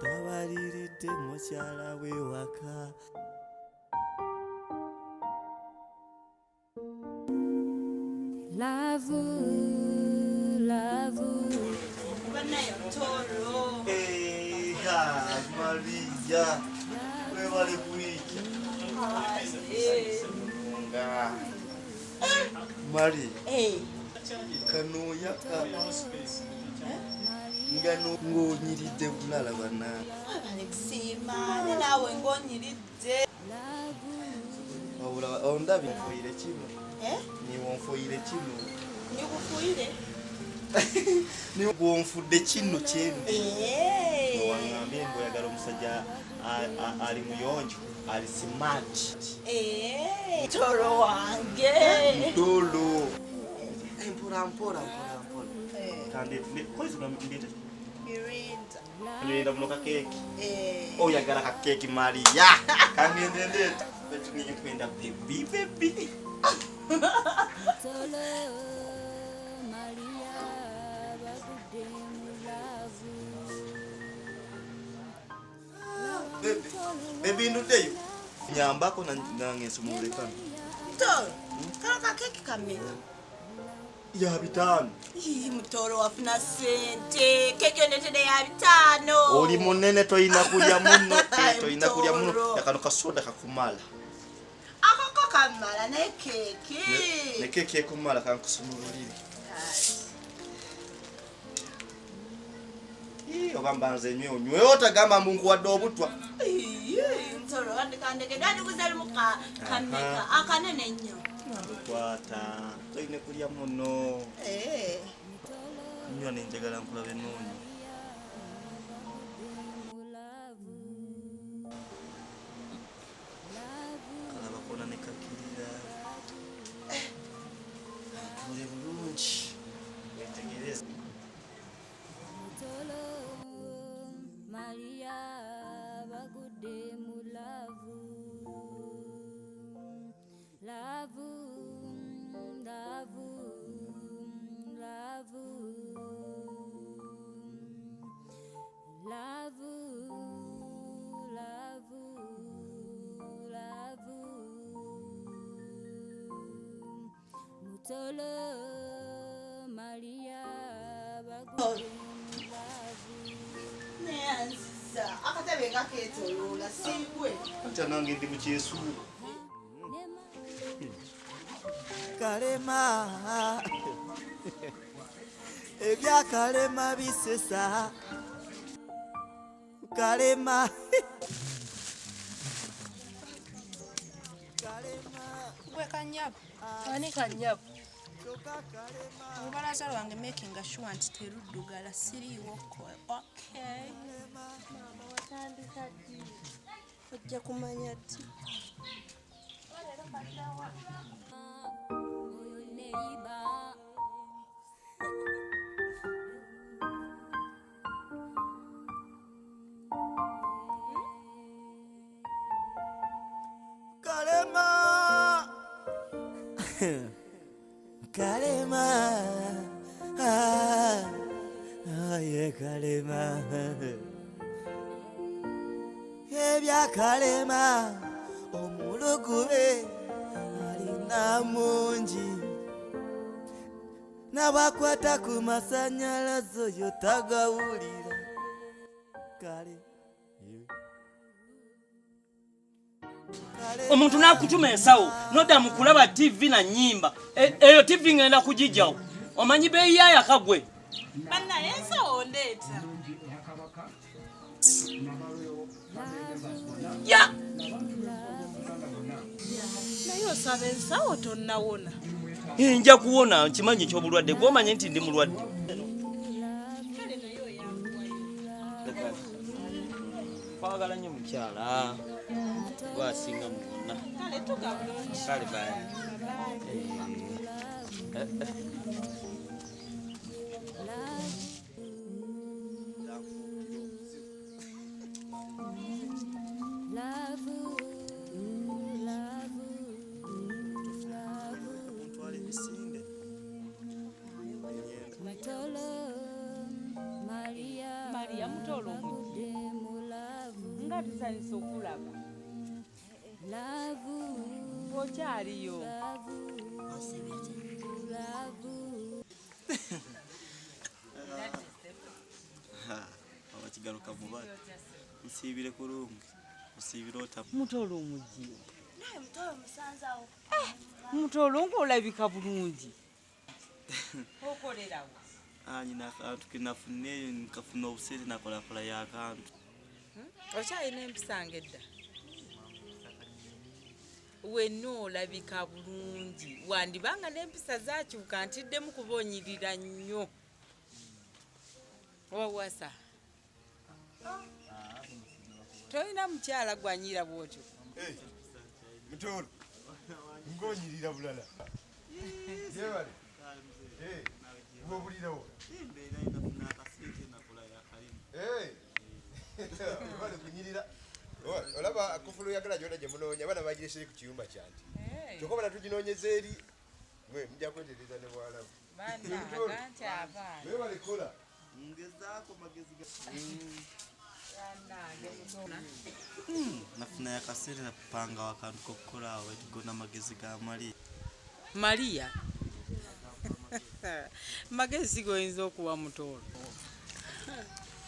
Tabaliridde mukyala we waka Love, love. Banayo toro. Eh, Maria. Webale kuija. Mari. Eh. Kanoya ka. Ngano ng'onyiridde bulala bana. Webale kusiima ne naawe ng'onyiridde. Wabula ondabye nfuuyire kino. Eh? Niwe onfuuyire kino. Nikufuuyire? Niwe gw'onfudde kino kyendi. Eh. Wangambye mbu oyagala omusajja ali muyonjo, ali smart. Eh. Toro wange. Mtolo. Mpola mpola mpola mpola. Kandi kozi ndete. Mirinda. Mirinda muno kakeeki. Eh. Oyagala kakeeki Maria. Kangende ndete. Betu kwenda baby baby. Tolo Maria bagudde mu love. Baby, baby nduddeyo. Nyambako nange nsumulule kano. Mutoro, kano kakeeki kameka? Ya 5. Ii, Mutoro wafuna ssente. Keeki ondeetedde ya 5. Oli munene toyina kulya muno. Toyina kulya muno. Kano kasoda kakumala. Akako kamala naye keeki. Ne keeki ekumala kankusumululire. Ii, ogamba nze nywe onywe otagamba mbu nkuwadde obutwa. Ii, Mutoro wandikandeke ndandiguze lumu kameka akanene nnyo. Kwata toyina kulya muno. Eh. Nywa nenjagala nkulabe ennungi. Kalaba kona ne kakirira. Tule bulungi. Wetegereze. Tolo Mutolo Maria bagudde mu laavu. Neyanziza akatebe nga keetoloola siigwe. Ate nange ndi mu kyesuubo. Kalema ebyakalema bisesa kalema. Gwe kanyabo. Ani kanyabo? Olubalaza lwange making sure nti teruddugala siriiwo. Okay. Maama watandika ddi? Ojja kumanya ddi? Oyo neiba. Kalema Kalema ah, ah, ye Kalema ebyakalema omulugube alina mungi n'abakwata ku masanyalaze oyo tagawulira kale. Omuntu n'akutuma ensawo nodda mu kulaba TV na nnyimba. Eyo TV ngenda kugijjawo. Omanyi beeyi ya yakagwe. Bannaye ensawo ndeeta. Ya! Naye osaba ensawo tonnawona. Nja kuwona nkimanyi eky'obulwadde gw'omanyi nti ndi mulwadde. Kwagala nnyo mukyala gwasinga mu bonna. Kale tuga bulungi. Kale bye. Laavu, laavu, laavu. Ntwala emisinde. Mutolo Maria Maria Mutolo bagudde mu laavu. Nga tusanyusa okulaba. Laavu. Okyaliyo. Laavu. Laavu. Abakigaruka vuba. Nsiibire kulungi. Nsiibire ota. Mutolo omugiyo. Naye Mutolo musanzawo. Mutolo ng'olabika bulungi. Okolerawo. Nyina akantu ke nafuna nkafuna obusente nakolakola y'akantu. Okyalina empisa ng'edda. Wenna olabika bulungi. Wandibanga n'empisa zaakyuka ntiddemu kuba onyirira nnyo. Wawasa. Tolina mukyala gwanyira bw'otyo. Mutolo, ng'onyirira bulala. Yebale. Ng'obulirawo. Webale kunyirira. Olaba kufulu yagala gyonna gye munoonya abaana bagirese ku kiyumba kyanti. Kyokka bana tuginoonyeza eri. Mwe mujja kwetereza ne bwalabu. Bannange nti abaana. Webale kola. Ngezaako magezi ga. Bannange mutolo. Nafuna yakasente napanga akantu k'okukola awo gonna magezi ga Maria. Maria. Magezi goyinza okuwa Mutolo.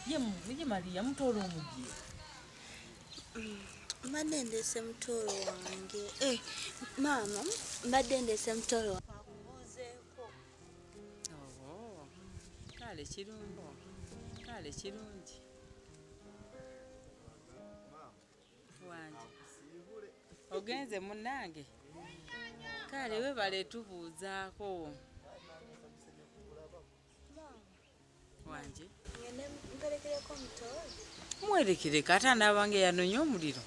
Ye Maria Mutolo omugiyo. Mbadde ndeese Mutolo wange. Maama mbadde ndeese Mutolo wange. Oh, kale kirungi. Kale kirungi. Wange. Ogenze munnange. Kale webale tubuuzaako. Wange. Ngende mperekereko Mutolo. Mwerekereko ate anaabange yanoonya omuliro.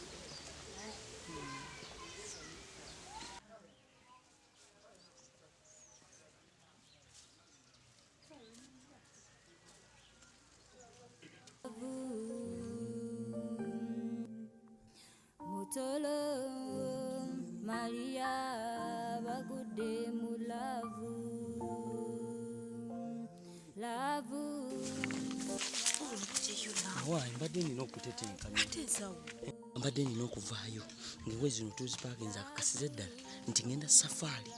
Mutolo Maria bagudde mu laavu. Laavu. Awa mbadde nina okutetenkanya. Mbadde nina okuvaayo ng'engoye zino tuzipaakinze akakasiza ddala nti ngenda safaari.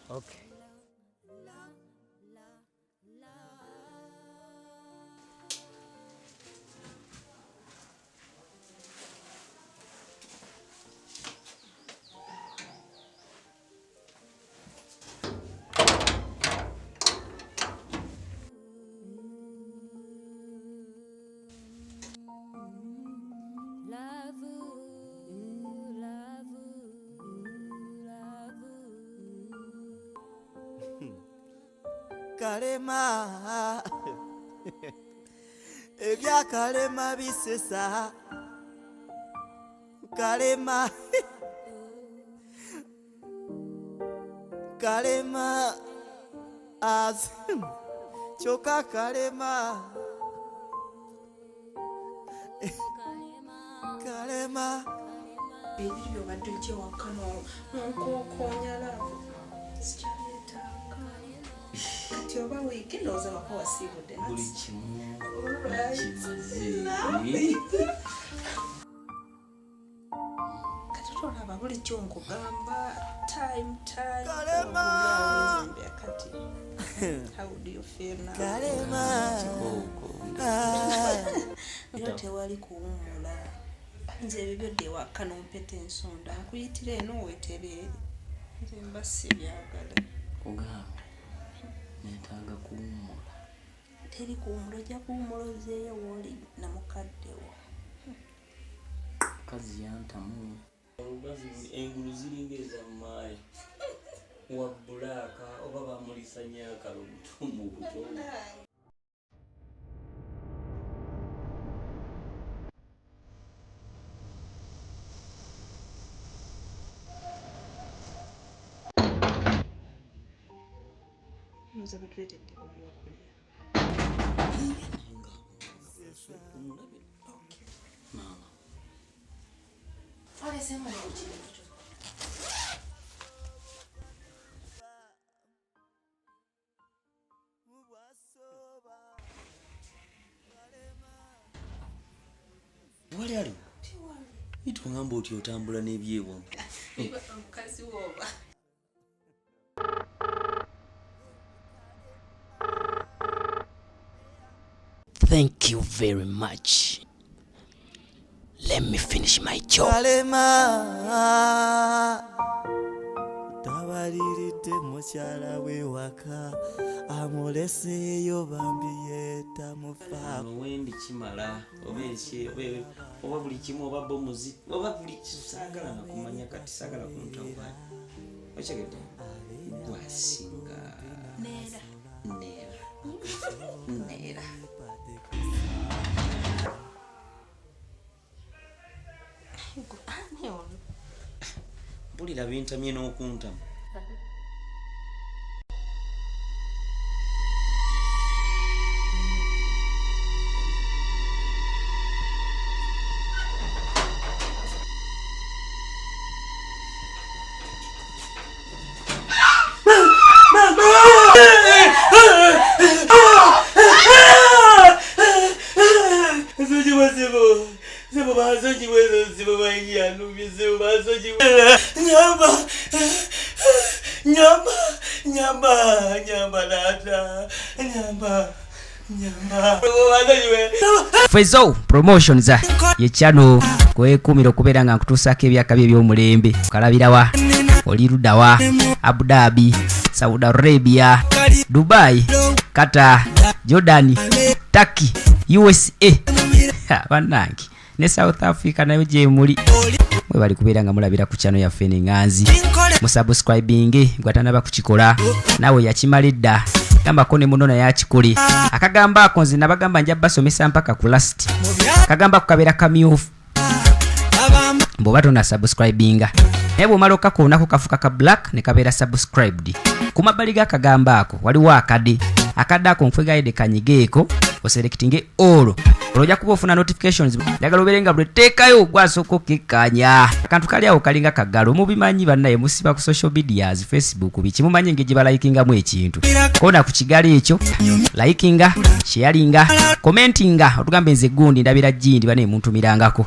Okay. Kalema ebya kalema bisesa kalema kalema az choka kalema kalema ebiryo badde gye wakano nkokonya love sikyaleetaaga kati oba wiiki ndowooza waka wasiibudde Buli kimu Alright. kimaze. Kati tolaba bulijjo nkugamba time time Kalema! Kati how do you feel now? Kalema Era tewali kuwummula nze ebyo byodde ewaka n'ompeta ensonda nkuyitira eno weetereere nze mba sibyagala. Kugambe neetaaga kuwummula. Teri kuwummula, ojja kuwummula ozeeyo w'oli na mukadde wo. Mukazi yantamu. Olugazi engulu ziringa eza maayi wa bbulaaka oba bamulisa nnyo akalobuto mu buto. Ndowooza batuleetedde ebyokulya. Omulabe maama. Waleseemu n'ekintu. Wali aliwo? Itungamba oti otambula n'ebyewamu. Omukazi wooba. Thank you very much. Let me finish my job. Kalema tabaliridde mukyala we waka amuleseeyo bambi yetamufaako. Wendi kimala oba eki oba buli kimu oba bomuzi oba buli kisaagala na kumanya kati saagala kuntawuka. Okyegedde? Gwasinga. Neera. Neera. Neera. Ani ono? Mpulira bintamye n'okuntamu. Nyamba nyamba nyamba nyamba data nyamba nyamba. Fezo Promotions ye channel kwekumira okubeera nga nkutuusaako ebyakabi eby'omulembe. Okalabirawa, oli luddawa, Abu Dhabi, Saudi Arabia, Dubai, Qatar, Jordan, Turkey, USA. Bannange ne South Africa nayo gye muli. Mwebali kubeera nga mulabira ku channel yaffe n'enganzi. Musubscribinge gwatanaba kukikola naawe yakimala edda. Gambako ne muno naye akikole. Akagamba ako nze nabagamba nja basomesa mpaka ku last. Akagamba kukabeera kamyufu bw'oba tonna subscribinga. Naye bw'omala okakoonako kafuka ka black ne kabeera subscribed. Ku mabbali g'akagamba ako waliwo akade. Akadde ako nkwegayidde kanyigeeko oselectinge all. Olwo ojja kuba ofuna notifications. Njagala obeere nga buli tteekayo gwasooka okekkaanya. Akantu kali awo kalinga kagalo. Mubimanyi bannaye musiba ku social medias, Facebook biki mumanyi engeri gye balayikingamu ekintu. Koona ku kigali ekyo, likinga, sharinga, commentinga, otugambe nze gundi ndabira gindi bane muntumirangako.